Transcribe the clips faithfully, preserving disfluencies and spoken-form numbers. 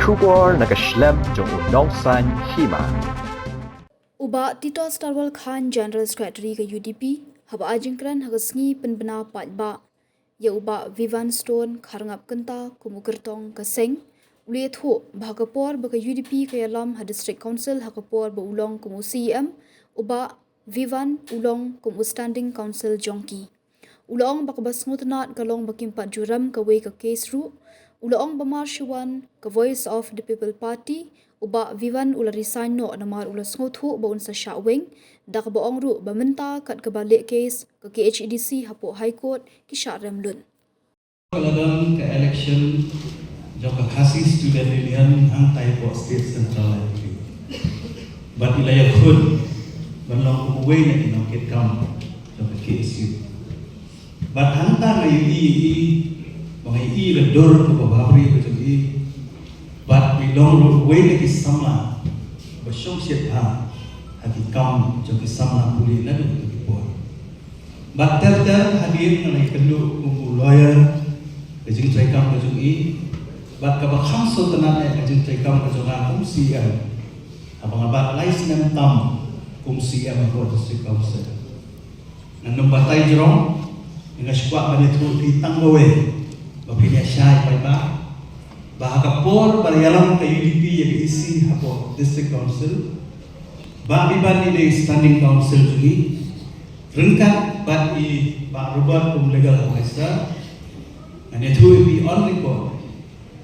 Khubor na ka shlem jong u nongsaiñ hima. U Bah Titos Tarwal Khan, General Secretary ka U D P, haba ai jingkren ha ka sngi pynbna paidbah ïa u Bah Vivan Stone Kharngap Kynta kum u kyrtong ka seng, u la ïathuh ba ha ka por ba ka U D P ka ïalam ha District Council, ha ka por ba u long kum u C E M, u Bah Vivan u long kum u Standing Council jong ki. U la ong ba kaba sngewtynnat ka long ba kim pat ju rem kawei ka case ruh. U la ong ba mar shu wan ka Voice of the People Party, u Bah Vivan u la resign noh namar u la sngewthuh ba un sa shah weng, da kaba ong ruh ba mynta kat kaba leh case ka K H A D C hapoh High Court, ki shah rem lut. Ka la don ka election jong ka Khasi Student Union hangtai hapoh State Central Library. Bad i la ïakhun ban long kum uwei na ki nongkitkam jong ka K S U. Bad hangta nga ïohi ïa i, ba nga ïohi ïa ka dur kaba bhabriew ka jong i. Bad i long ruh uwei na ki samla ba shongshit bha ha ki kam jong ki samla pule naduh ki por. Bad ter ter hadien nga la ïakynduh kum u lawyer, ka jingtrei kam ka jong i. Bad kaba kham sngewtynnat eh ka jingtrei kam ka jong nga kum C E M, haba nga bat lai snem tam kum C E M hapoh District Council. Ngan ym batai jrong, nga shu kwah ban ïathuh ïa phi tang kawei ba phin ïa shai paidbah, ba ha ka por ba la ïalam ka U D P ïa ka E C hapoh District Council, Bah Vivan i dei Standing Council jong ngi, ryngkat bad i Bah Robert kum Legal Advisor. Ngan ïathuh ïa phi on record,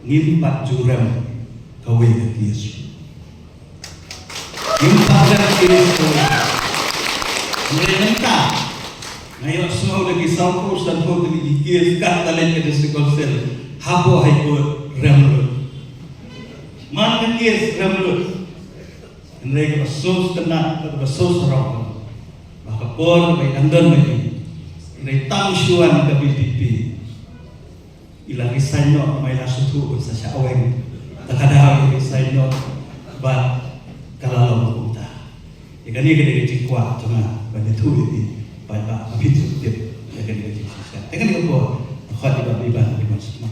ngim pat ju rem kawei ka case. Ngim pat rem case kawei. Hynrei mynta nga ïohsngew da ki sawphew sanphew tylli ki case kat ka leit ka District Council hapoh High Court, rem lut. Man ka case rem lut. Hynrei kaba sngewtynnat, kaba sngewsarong, ba ha ka por ba i dang don ma i, hynrei tang shu wan ka V P P, i la resign noh, ma i la sngewthuh ban sa shah weng. Te ka daw i resign noh, bad ka la long kumta. Ïa kane ka dei ka jingkwah jong nga ban ïathuh ïa phi paidbah, ba phin sngewtip ïa kane ka jingshisha. Te kane ka por, khot i Bah Vivan, Vivan Sukma.